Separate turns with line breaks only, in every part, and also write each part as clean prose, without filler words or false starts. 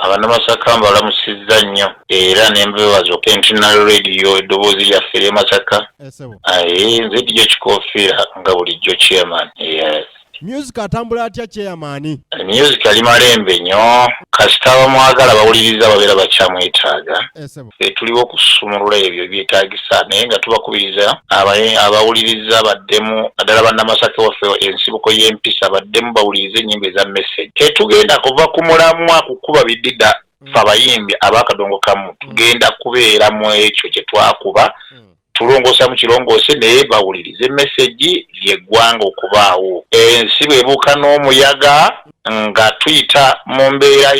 Abannamasaka mbalamusizza nnyo era ne mbeebaza Centenary Radio, eddoboozi lyaffe ery'e Masaka. Aye, nze DJ Kikofiira nga bulijjo, chairman. Yes.
Music atambula atya, chairman?
Music ali malembe nnyo. Kasita bamwagala bawuliriza, babeera bakyamwetaaga. Ffe tuliwo okusumulula ebyo byetaagisa, naye nga tubakubiriza abawuliriza baddemu, naddala bannamasaka waffe, ensibuko y'empisa, baddemu bawulirize ennyimba eza message. Tetugenda kuva ku mulamwa kukuba bidida. Ffe abayimbi abakadongo kamu tugenda kubeera mu ekyo kye twakuba, tulongoosa mu kirongoose, naye bawulirize message lyeggwanga okubaawo. Ensi bwebuuka n'omuyaga nga tuyita mu mbeera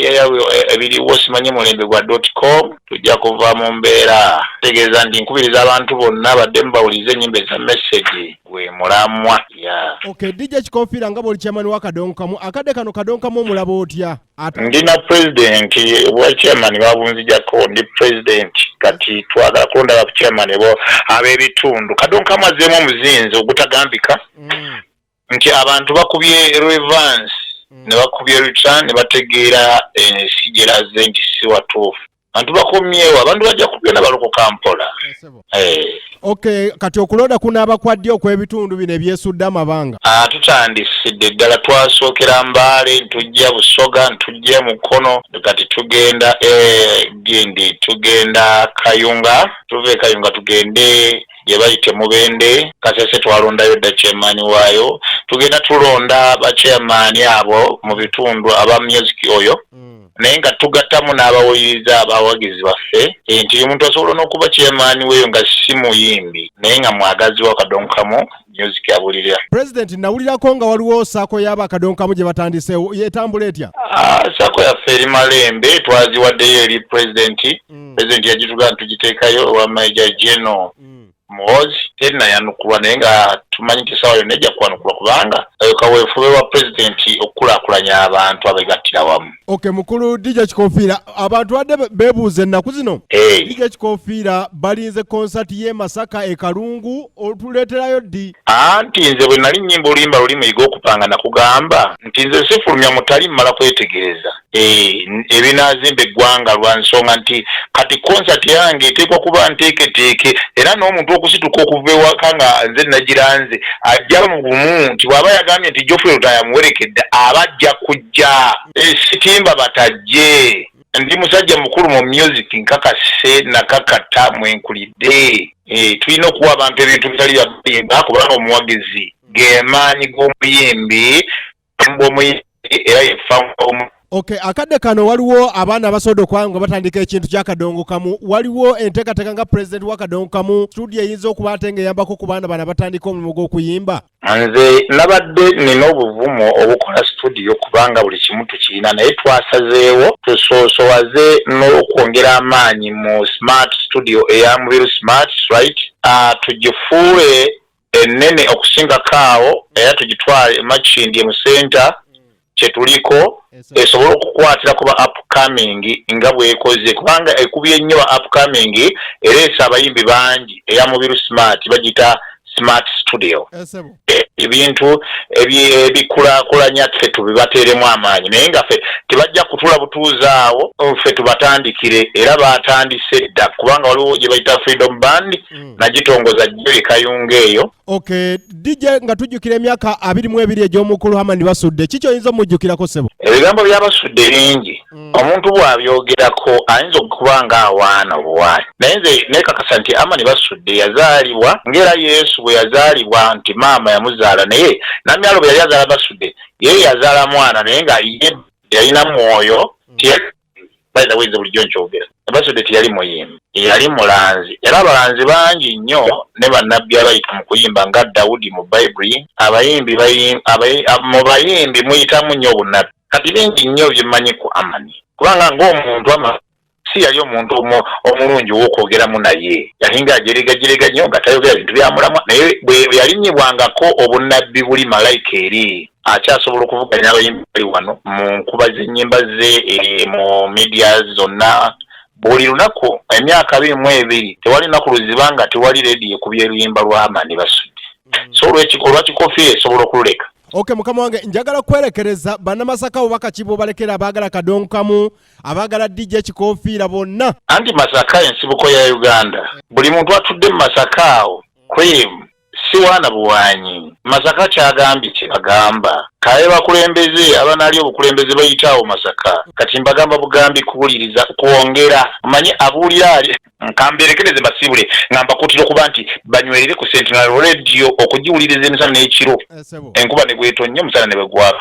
ebiriwo, simanyi mulembe gwa .com, tujja kuva mu mbeera. Tegeeza nti nkubiriza abantu bonna baddemu bawulirize ennyimba eza message, gwe mulamwa ya.
Okay, DJ Kikofiira, nga bw'oli chairman wa Kadonkamu, akadde kano Kadonkamu omulaba otya?
Ndina president. Obwa chairman babunzijako, ndi president. Kati twagala kulonda ba chairman bo ab'ebitundu. Kadonkamu azzeemu omuzinzi ogutagambika nti abantu bakubye reverse ne bakubye return ne bategeera ensi gyeraze nti si watuufu. Abantu bakomyewo, abantu bajja kugenda balokoka mpola.
Okay, kati okulonda kunaaba kwa ddi okw'ebitundu bino ebyesudde amabanga?
Ah, tutandisidde ddala. Twasookera Mbaale, ntujja Busoga, ntujja Mukono, kati tugenda gindi, tugenda Kayunga, tuve Kayunga tugende gye bayite Mubende. Kasese twalondayo dda chairman waayo. Tugenda tulonda ba chairman abo mu bitundu aba music oyo, naye nga tugattamu n'abawuliriza, abawagizi baffe, nti omuntu asobola n'okuba chairman weeyo nga si muyimbi, naye nga mwagazi wa Kadonkamu music abulirira.
President, nawulirako nga waliwo SACCO y'abakadonkamu gye batandiseewo, yetambula etya?
Ah, SACCO yaffe eri malembe. Twaziwaddeyo eri pulezidenti. Pulezidenti yagitugaa ntugiteekayo owa Major General Muhoozi. Terinayanukulwa, naye nga tumanyi nti essaawa yonna ejja kwanukulwa, kubanga oyo kaweefube wa pulezidenti okukulaakulanya abantu abegattira wamu.
Okay, mukulu DJ Kikofiira, abantu badde beebuuza ennaku zino. DJ Kikofiira, balinze konsati y'e Masaka e Kalungu, otuleeterayo ddi?
Anti nze bwe nali nnyimba oluyimba luli muyiga okupanga, nakugamba nti nze sifulumya mutali mmala kwetegereza ebinaazimba eggwanga, lwa nsonga nti kati konsati yange eteekwa kuba nteeketeeke, era n'omuntu okusituka okuva ewaka nga nze nagiranze ajja mu gumu nti bw'aba yagambye nti Geoffrey Lutaaya amuwerekedde, aba ajja kujja. Sitimba batajje. Ndi musajja mukulu mu music, nkakase nakakata mwenkulidde. Tulina okuwa abantu ebintu bitali bya bayimba, kubanga omuwagizi gemaanyi g'omuyimbi bw'omuyimbi, era yefa omu.
Okay, akadde kano waliwo abaana abasobodde okuba nga batandika ekintu kyakadongo kamu. Waliwo enteekateeka nga president wa Kadongo Kamu studio eyinza okuba ate ng'eyambako ku baana bano abatandika omulimu gw'okuyimba?
Nze nabadde nina obuvumu obukola studio, kubanga buli kimu tukirina, naye twasazeewo tusoosowaze n'okwongera amaanyi mu smart studio eya Mubiru Smart, right? Tugifuule ennene okusingako awo, era tugitwale Makindye mu center kyetuliko, esobole okukwatira kuba upcoming nga bwekoze, kubanga ekubye nnyo ba upcoming, ereese abayimbi bangi. Eya Mubiru Smart bagiyita Smart Studio. Ebintu ebikulaakulanya ffe tubibateeremu amaanyi, naye nga ffe tebajja kutula butuuza awo, ffe tubatandikire, era batandise dda, kubanga waliwo gye bayita Freedom Band, nagitongoza jjo e Kayunga eyo.
Okay, DJ, nga tujjukira emyaka 22 egy'omukulu Hamani Basudde, kiki oyinza omujjukirako, ssebo?
Ebigambo byabasudde bingi. Omuntu bw'abyogerako ayinza okuba nga awaana obuwaanyi, naye nze nekakasa nti Amani Basudde yazaalibwa ng'era Yesu bwe yazaalibwa, nti maama yamuzaala, naye Namyalo bwe yali azaala Basudde, ye yazaala mwana, naye nga ye yalina mwoyo. By the way, nze bulijjo nkyogera, Basudde teyali muyimbi, yali mulanzi, era abalanzi bangi nnyo ne bannabbi abayita mu kuyimba nga Dawudi mu Bayibuli. Abayimbi mu bayimbi muyitamu nnyo obunnabbi. Kati bingi nnyo byemmanyi ku Amani, kubanga ng'omuntu ama si yali omuntu omulungi ow'okwogeramu, naye yalinga ajeregajerega nnyo nga tayogera bintu byamulamwa, naye bwe yalinnyibwangako obunnabbi buli malayika eri akyasobola okuvuganya abayimbi bali wano mu nkuba z'ennyimba ze mu media zonna buli lunaku. Emyaka 22, tewali lunaku luziba nga tewali rediyo ekubya oluyimba lw'Amani Basudde. So olwa Kikofiira esobola okululeka.
Ok, mukama wange, njagala kwerekereza bannamasaka bubaka ki bwobalekera abaagala kadonkamu, abaagala DJ Kikofiira bonna?
Anti Masaka ensibuko ya Uganda. Buli muntu atudde mu Masaka awo kwemu si waana buwanyi. Masaka kyagambye kye bagamba kaye bakulembeze abanaali obukulembeze bayita awo Masaka. Kati mbagamba bugambi kuwuliriza kwongera omanyi abuulira ali nkamberekereze mbasiibule nga mbakuutira okuba nti banywerere ku Sentinel Radio okugiwuliriza emisana n'ekiro,
Sebo.
Enkuba ne bwetonnya, omusana ne bwe gwaka.